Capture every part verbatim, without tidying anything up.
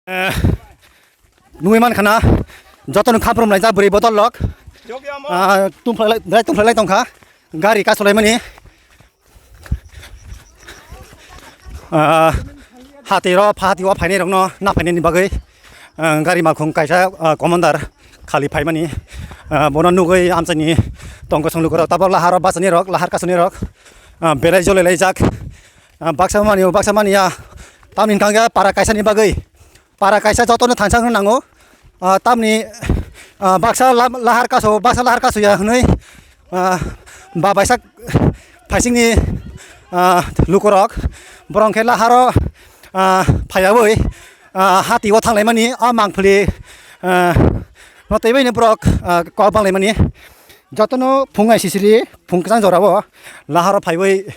Eh, nugwi mankha na, jotono khaprum laijak bwrwi bodol rok. Ah, tumphla lai, belai tumphla lai tongkha. Gari kasulaimani. Ah, hati ro, hati o phainai rokno na phainani bagwi, ah, gari malkhung kaisa, ah, commander khali phaimani. Ah, bono nugwi amchaini tongkosong lukurok tabok laharo bachani rok, lahar kasuni rok, ah, belai jolai laijak. Ah, baksa mani, baksa mani ya. Tamni hwnkha khe para kaisani bagwi. Para kaisa jotono thangsa wngna nango. Ah, tamni, ah, baksa la-, lahar kaso, baksa lahar kaso ya hwnwi, ah, ba baisa phaisingni, ah, lukurok borok khe laharo, ah, phaiyawi, ah, hati o thanglaimani, ah, mangphili, ah, no twibaini borok, ah, kok banglaimani. Jotono phung ai sisili, phung kwchang jorao laharo phaiwi,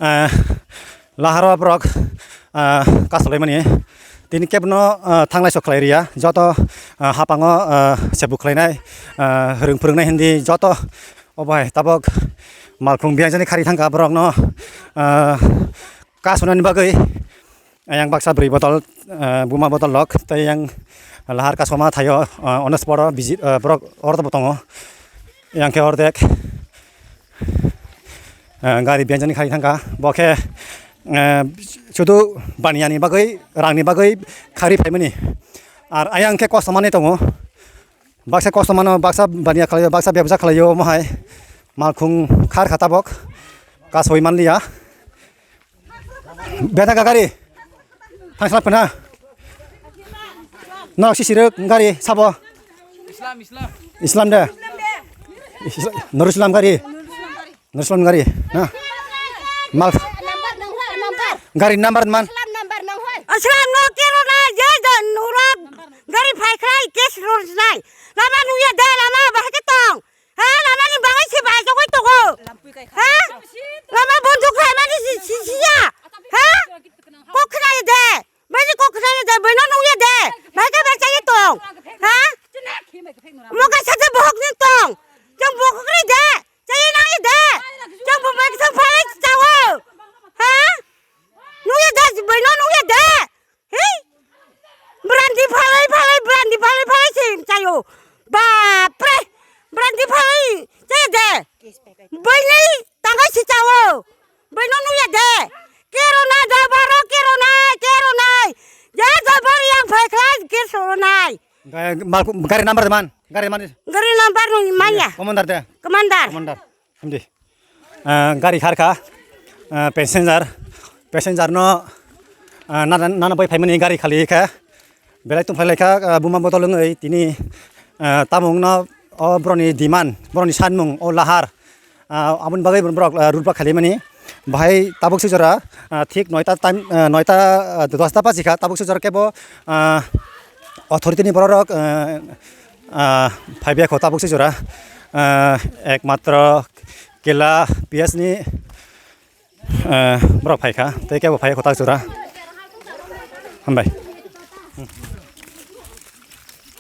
ah, laharo borok, ah, kasulaimani. Tini kebno, ah, thanglai sok khlai riya. Joto, ah, hapango, ah, sebu khlainai, ah, rwng phwrwngnai hindi joto obo hai tabok malkhung biyangjani khari thangkha borokno, ah, kasunani bagwi. Ayang baksa bwrwi botol, ah, buma botol rok, tei yang lahar kasoma thaio, ah, ones poro biji, ah, borok ordo bo tongo. Yang khe ordek, ah, gari benjani khai thangkha. Bo khe, ah, sudu baniyani bagwi, rangni bagwi khari phaimani. Ar ayang khe kosto manwi tongo. Baksa kosto mano, baksa baniya khlaio, baksa bebsa khlaio, omo hai malkhung khar kha tabok. Kasoi manliya. Beda ka gari. Thangsa phana. Norok si siruk gari sabo. Islam, Islam. Islam de. Isla-, Nurul Islam gari. Nurul Islam gari. Na. Mal. Number nang hoi, number. Gari number man. Islam number nang hoi. Islam no kero na je don nurok. Gari phai khlai kes ror nai. Lama nuya de lama bahai ke tong. Ha, lama ni bagwi se bai jogoi togo. Ha? Lama bonduk hai mani si, si, si ya. Ha? Kok khnai de. Bai ni kok khnai de, bai no nung ye de. Bai ka bai chai tong. Ha? Mo ka sa de bohok ni tong. Jang bohok ri de. Chai nang ye de. Jang bo bai sa phai chawo. Ha? Nung ye de, bai no nung ye de. Hei! Brandi phalai phalai, brandi phalai phalai se chayo. Bapre! Brandi phalai se de. Bainai tangai se chawo. Baino nuya de. Kero nai, da baro kero nai, kero nai. Ya da bar yang phai khlai, kero nai. Ga-, mal-, gari number man, gari man. Gari number nung manya. Commander de. Commander. Commander. Hamdi. Ah, gari khar kha, ah, passenger, passenger no, ah, nana, nana bai phaimani gari khali kha, belai tong phailai kha, ah, buma botol wngwi tini, ah, tamo wngno o boroni demand, boroni sanmung, o lahar, ah, aboni bagwi borok, ah, road block khalaimani. Bahai tabuk swijora, ah, thik noita time, ah, noita, ah, dosta baji kha, tabuk swijora kebo, ah, authority ni borok rok, ah, ah, phaibiya kho tabuk swijora, ah, ekmatro Kela P S ni, eh, borok phaikha, tei kebo phai kotak jora. Hambai.